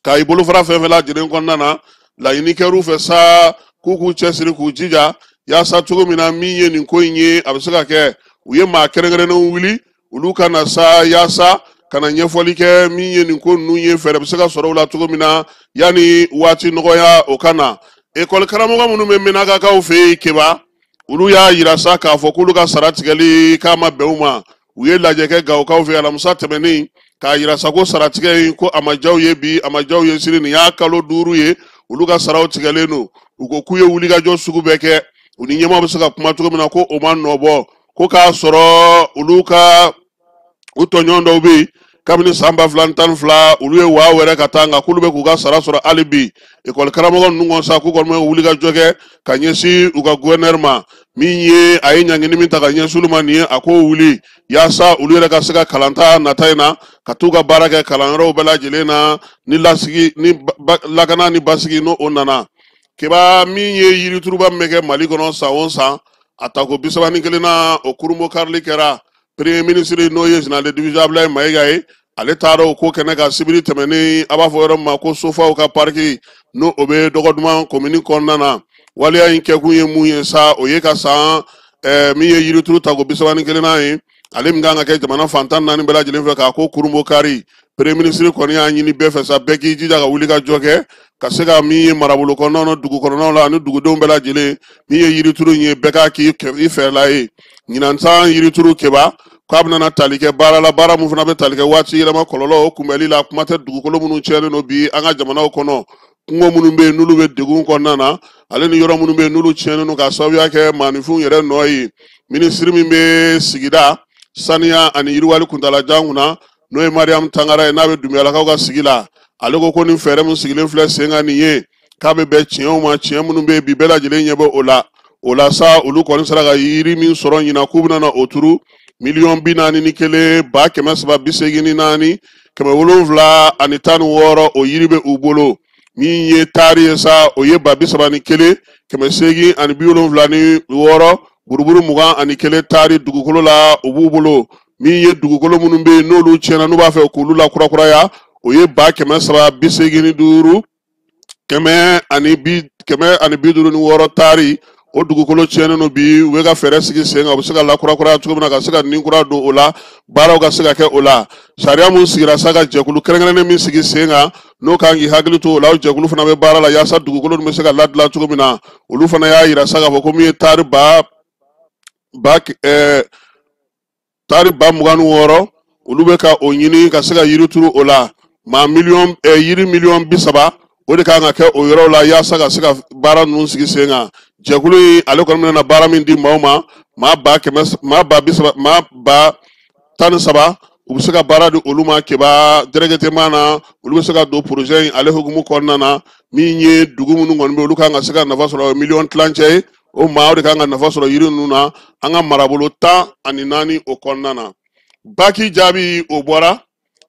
Kayi bolofara fɛn fɛn lajɛlen kɔnɔna na, laɲini kɛr'u fɛ sa k'u k'u cɛsiri k'u jija, yaasa cogo min na min ye nin ko in ye, a bɛ se ka kɛ. U ye maa kɛrɛnkɛrɛnnenw wuli, olu ka na sa yaasa ka na ɲɛfɔli kɛ min ye nin ko ninnu ye, fɛɛrɛ bɛ se ka sɔrɔ u la cogo min na yanni waati nɔgɔya o ka na. Ekɔli karamɔgɔ minnu bɛ Menakakaw fɛ yen, Keba, olu y'a yira sa k'a fɔ k'olu ka sara tigɛli k'a ma bɛn u ma. U ye lajɛ kɛ Gawokaw fɛ alamisa tɛmɛnen, k'a yira sa ko saratigɛ in, ko a ma diya u ye bi, a ma diya u ye sini. Nin y'a kalo 5 ye olu ka saraw tigɛlen don. U ko k'u ye wulikajɔ sugu bɛɛ kɛ, u ni ɲɛmaaw bɛ se ka kuma cogo min na, ko o ma nɔ bɔ, ko k'a sɔrɔ olu ka u tɔɲɔgɔn dɔw bɛ yen. Kabini san 2012 olu ye waa wɛrɛ ka taa, nka k'olu bɛ k'u ka sara sɔrɔ hali bi. Ekɔli karamɔgɔ ninnu kɔni sa, k'u kɔni bɛ wuli ka jɔ kɛ ka ɲɛsin u ka gouverneur ma, min ye a ye ɲangini min ta ka ɲɛsin olu ma nin ye, a k'o wuli yaasa olu yɛrɛ ka se ka kalanta nata in na ka t'u ka baara kɛ kalanyɔrɔw bɛɛ lajɛlen na ni lasigi ni lakana ni basigi n'o o nana. Keba, min ye yirituruba min bɛ kɛ Mali kɔnɔ san o san, a tako 31 na, o kurunbo karili kɛra. Premier ministre, n'o ye général de division Abdoulaye Mayiga ye, ale taara o ko kɛnɛ kan sibiri tɛmɛnen, a b'a fɔ yɔrɔ min ma ko Sofaw ka pariki, n'o o bɛ Dɔgɔduman komini kɔnɔna na. Waleya in kɛkun ye mun ye sa? O ye ka san min ye yirituru tako 31nan ye, ale min kan ka kɛ jamana fan 14 bɛɛ lajɛlen fɛ, k'a ko kurunbo kari. Premier ministre kɔni y'a ɲini bɛɛ fɛ sa, bɛɛ k'i jija ka wuli ka jɔ kɛ ka se ka min ye marabolo kɔnɔnaw na, dugu kɔnɔnaw la ani dugudenw bɛɛ lajɛlen, min ye yirituru in ye, bɛɛ k'a k'i i fɛla ye. Ɲinan san yirituru, Keba, k'a bɛna tali kɛ baara la, baara mun fana bɛ tali kɛ waati yɛlɛma kɔlɔlɔ o kunbɛli la, kuma tɛ dugukolo minnu tiɲɛnen don bi an ka jamanaw kɔnɔ, kungo minnu bɛ yen n'olu bɛ degun kɔnɔna na, ale ni yɔrɔ minnu bɛ yen n'olu tiɲɛnen don k'a sababuya kɛ maaninfinw yɛrɛ nɔ ye. Minisiri min bɛ sigida saniya ani yiriwali kuntalajan kunna, n'o ye Mariam Tangara ye, n'a bɛ Dunbiyalakaw ka sigi la, ale ko ko nin fɛɛrɛ min sigilen filɛ sen kan nin ye, k'a bɛ bɛn tiɲɛw ma, tiɲɛ minnu bɛ yen bi, bɛɛ lajɛlen ɲɛ bɛ o la. O la sa, olu kɔni sera ka yiri min sɔrɔ ɲinan, k'u bɛna na o turu 41,384 716, o yiri bɛ u bolo. Min ye taari ye sa, o ye 31,876 buruburu 21 taari dugukolo la, o b'u bolo. Min ye dugukolo minnu bɛ yen n'olu tiɲɛna, n'u b'a fɛ k'olu lakurakuraya, o ye 385 156 taari. O dugukolo tiɲɛnen don bi, u bɛ ka fɛɛrɛ sigi sen kan, u bɛ se ka lakurakuraya cogo min na, ka se ka nin kura don o la, baaraw ka se ka kɛ o la. Sariya mun sigira sa, ka jɛkulu kɛrɛnkɛrɛnnen min sigi sen kan, n'o kan k'i hakili to o la, o jɛkulu fana bɛ baara la yaasa dugukolo ninnu bɛ se ka ladilan cogo min na. Olu fana y'a yira sa k'a fɔ ko min ye taari ba ba taari 26,000, olu bɛ ka o ɲini ka se ka yiri turu o la. Maa miliyɔn yiri miliyɔn 30, o de kan ka kɛ o yɔrɔw la yaasa ka se ka baara ninnu sigi sen kan. Jɛkulu in ale kɔni bɛna baara min di maaw ma, maa 100,000, maa 30,000, maa 13,000, u bɛ se ka baara di olu ma. Keba, directement na, olu bɛ se ka don projet in ale hukumu kɔnɔna na. Min ye dugu minnu kɔni bɛ, olu kan ka se ka nafa sɔrɔ, 1.5 miliyɔn ye, o maa o de kan ka nafa sɔrɔ yiri ninnu na an ka marabolo 14 o kɔnɔna na. Baki jaabi, o bɔra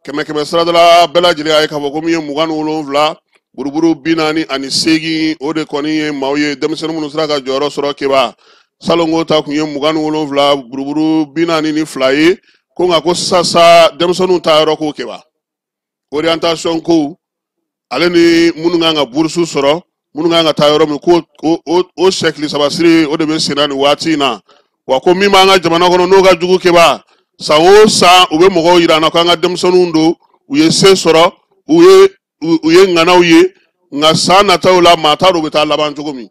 kɛmɛ kɛmɛ sarada la, bɛɛ lajɛlen y'a ye k'a fɔ ko min ye 27 buruburu 48, o de kɔni ye maaw ye, denmisɛnnin minnu sera ka jɔyɔrɔ sɔrɔ. Keba, salongo ta kun ye 27 buruburu 42 ye. Ko nka ko sisan sa, denmisɛnninw ta yɔrɔ ko, Keba, orientation ko, ale ni minnu kan ka bourse sɔrɔ, minnu kan ka taa yɔrɔ min, ko o sɛkili saba siri, o de bɛ sen na nin waati in na. Wa ko min b'an ka jamana kɔnɔ n'o ka jugu, Keba, san o san u bɛ mɔgɔw yira an na k'an ka denmisɛnninw don, u ye se sɔrɔ, u ye ŋanaw ye, nka san nataw la, maa t'a dɔn u bɛ taa laban cogo min.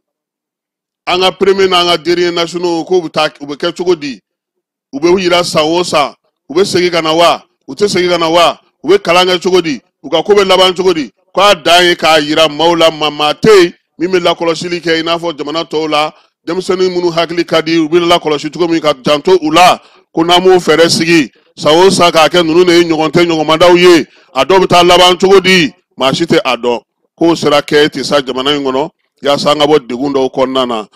An ka premier n'an ka dernier nationaux, k'u bɛ taa, u bɛ kɛ cogo di? U bɛ yira san o san, u bɛ segin ka na wa, u tɛ segin ka na wa? U bɛ kalan kɛ cogo di? U ka ko bɛ laban cogo di? K'a dan ye k'a yira maaw la, maa tɛ yen min bɛ lakɔlɔsili kɛ i n'a fɔ jamana tɔw la, denmisɛnnin minnu hakili ka di, u bɛ lakɔlɔsi cogo min ka janto u la. Ko n'an m'o fɛɛrɛ sigi san o san k'a kɛ ninnu de ye ɲɔgɔn tɛ ɲɔgɔnmadaw ye, a dɔw bɛ taa laban cogo di, maa si tɛ a dɔn. K'o sera kɛ ten sa jamana in kɔnɔ yaasa an ka bɔ degun dɔw kɔnɔna na.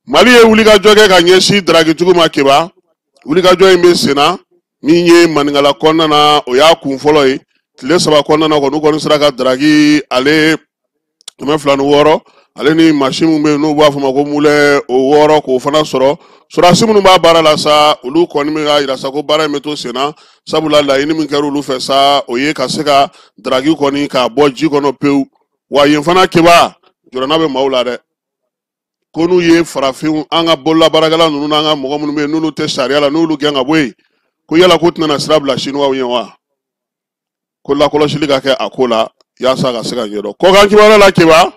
Mali ye wulikajɔ kɛ ka ɲɛsin daragitigiw ma. Keba, wulikajɔ in bɛ sen na. Min ye maninkala kɔnɔna na, o y'a kun fɔlɔ ye. Tile 3 kɔnɔna na kɔni, u kɔni sera ka daragi ale 206, ale ni mansin min bɛ yen n'u b'a fɔ ma ko moulin, o 6, k'o fana sɔrɔ. Sɔrɔdasi minnu b'a baara la sa, olu kɔni bɛ k'a yira sa ko baara in bɛ to sen na, sabula laɲini min kɛra olu fɛ sa, o ye ka se ka daragi kɔni k'a bɔ ji kɔnɔ pewu. Wa yen fana, Keba, jɔrɔna bɛ maaw la dɛ, ko n'u ye farafinw, an ka bololabaarakɛla ninnu n'an ka mɔgɔ minnu bɛ yen n'olu tɛ sariya la, n'olu gɛn ka bɔ yen, ko yala ko tɛna sira bila Siniwaw ɲɛ wa? Ko lakɔlɔsili ka kɛ a ko la yaasa ka se ka ɲɛdɔn. Kɔkan kibaruya la, Keba,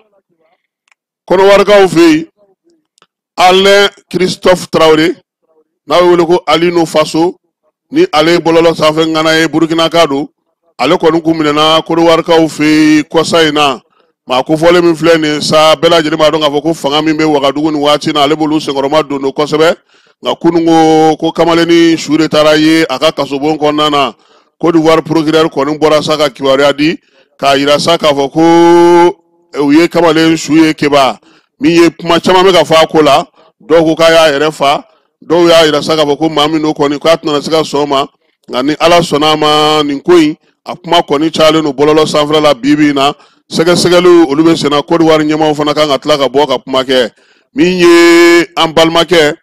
Kɔnɔwarikaw fɛ yen, Alain Christophe Traoré, n'a bɛ wele ko Alino Faso, ni ale ye bɔlɔlɔ sanfɛ ŋana ye, Burukina don, ale kɔni kun minɛna Kɔnɔwarikaw fɛ yen kɔsa in na. Maa kofɔlen min filɛ nin ye sa, bɛɛ lajɛlen b'a dɔn k'a fɔ ko fanga min bɛ Wagadugu nin waati in na, ale b'olu senkɔrɔma don don kosɛbɛ. Nka kununko ko kamalennin su de taara ye a ka kasobon kɔnɔna na. Côte d'Ivoire procureur kɔni bɔra sa ka kibaruya di k'a yira sa k'a fɔ ko u ye kamalen su ye Keba min ye kuma caman bɛ ka fɔ a ko la dɔw ko k'a y'a yɛrɛ fa dɔw y'a yira sa k'a fɔ ko maa min don kɔni k'a tɛna se ka sɔn o ma nka ni Ala sɔnna a ma nin ko in a kuma kɔni cayalen don bɔlɔlɔ sanfɛla la bi bi in na sɛgɛsɛgɛliw olu bɛ senna Côte d'Ivoire ɲɛmaaw fana kan ka tila ka bɔ ka kuma kɛ min ye an balimakɛ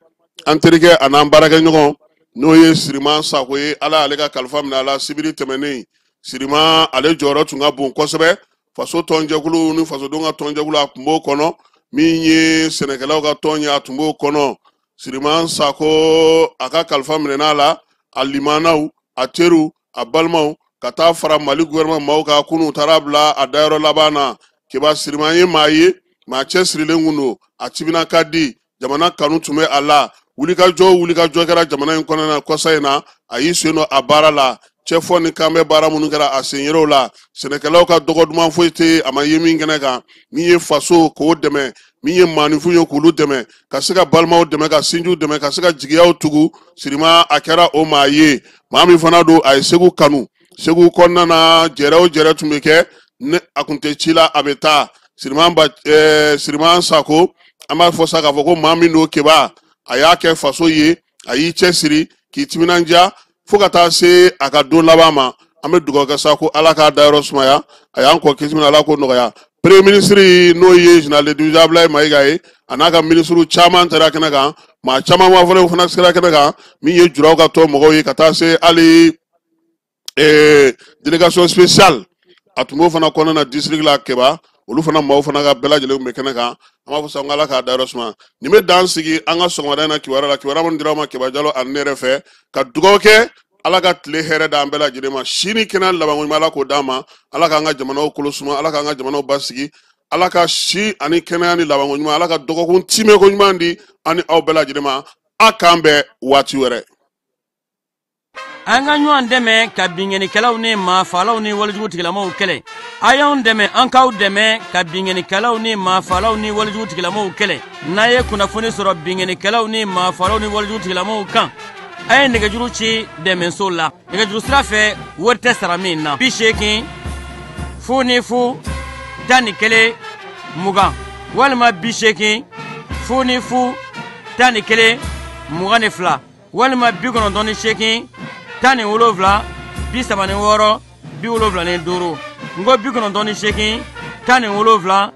an terikɛ a n'an baarakɛɲɔgɔn n'o ye Siriman Sako ye Ala y'ale ka kalifa minɛ a la sibiri tɛmɛnen Siriman ale jɔyɔrɔ tun ka bon kosɛbɛ faso tɔnjɛkulu ni fasodenw ka tɔnjɛkulu a tun b'o kɔnɔ min ye sɛnɛkɛlaw ka tɔn ye a tun b'o kɔnɔ Siriman Sako a ka kalifa minɛna a la a limanaw a teriw a balimaw ka taa fara Mali gouvernement maaw kan kunun taara bila a dayɔrɔ laban na Keba Siriman ye maa ye maa cɛsirilen kun don a timina ka di jamana kanu tun bɛ a la wulikajɔ kɛra jamana in kɔnɔna na kɔsa in na a y'i sen don a baara la cɛfɔ ni kanbɛ baara minnu kɛra a sen yɛrɛw la sɛnɛkɛlaw ka dɔgɔ duman foyi tɛ a ma ye min kɛnɛ kan min ye faso k'o dɛmɛ min ye maaninfin ye k'olu dɛmɛ ka se ka balimaw dɛmɛ ka sinjiw dɛmɛ ka se ka jigiyaw tugu Siriman a kɛra o maa ye maa min fana don a ye Segu kanu Segu kɔnɔna na jɛrɛ o jɛrɛ tun bɛ kɛ ni a kun tɛ ci la a bɛ taa Siriman Sako an b'a fɔ sa k'a fɔ ko maa min don Keba a y'a kɛ faso ye a y'i cɛsiri k'i timinandiya fo ka taa se a ka don laban ma an bɛ dugawu kɛ sa ko Ala k'a dayɔrɔ sumaya a y'an kɔ kisi min Ala k'o nɔgɔya premier ministre n'o ye général de division Abdoulaye Maïga ye a n'a ka ministre caman taara kɛnɛ kan maa caman ma fana sera kɛnɛ kan min ye juraw ka tɔn mɔgɔw ye ka taa se hali délégation spéciale a tun b'o fana kɔnɔna na district la Keba olu fana maaw fana ka bɛɛ lajɛlen tun bɛ kɛnɛ kan an b'a fɔ sa ko Ala k'a dayɔrɔ suma nin bɛ dan sigi an ka sɔgɔmada in na kibaruya la kibaruya minnu dira aw ma Keba Jalo ani ne yɛrɛ fɛ ka dugawu kɛ Ala ka tile hɛrɛ d'an bɛɛ lajɛlen ma si ni kɛnɛya labanko ɲuman Ala k'o d'an ma Ala k'an ka jamanaw kolo suma Ala k'an ka jamanaw basigi Ala ka si ani kɛnɛya ni labanko ɲuman Ala ka dɔgɔkun timɛko ɲuman di an ni aw bɛɛ lajɛlen ma a k'an bɛn waati wɛrɛ. An ka ɲɔgɔn dɛmɛ ka binkannikɛlaw ni maafalaw ni walejugu tigilamaw kɛlɛ a y'anw dɛmɛ an k'aw dɛmɛ ka binkannikɛlaw ni maafalaw ni walejugu tigilamaw kɛlɛ n'a ye kunnafoni sɔrɔ binkannikɛlaw ni maafalaw ni walejugu tigilamaw kan a ye nɛgɛjuru ci dɛmɛso la nɛgɛjuru sira fɛ wari tɛ sara min na 80 0 0 11 20 walima 80 0 0 11 22 walima 98 17 36 75 n ko 98 17 36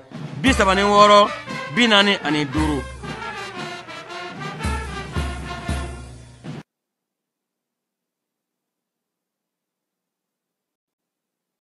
45.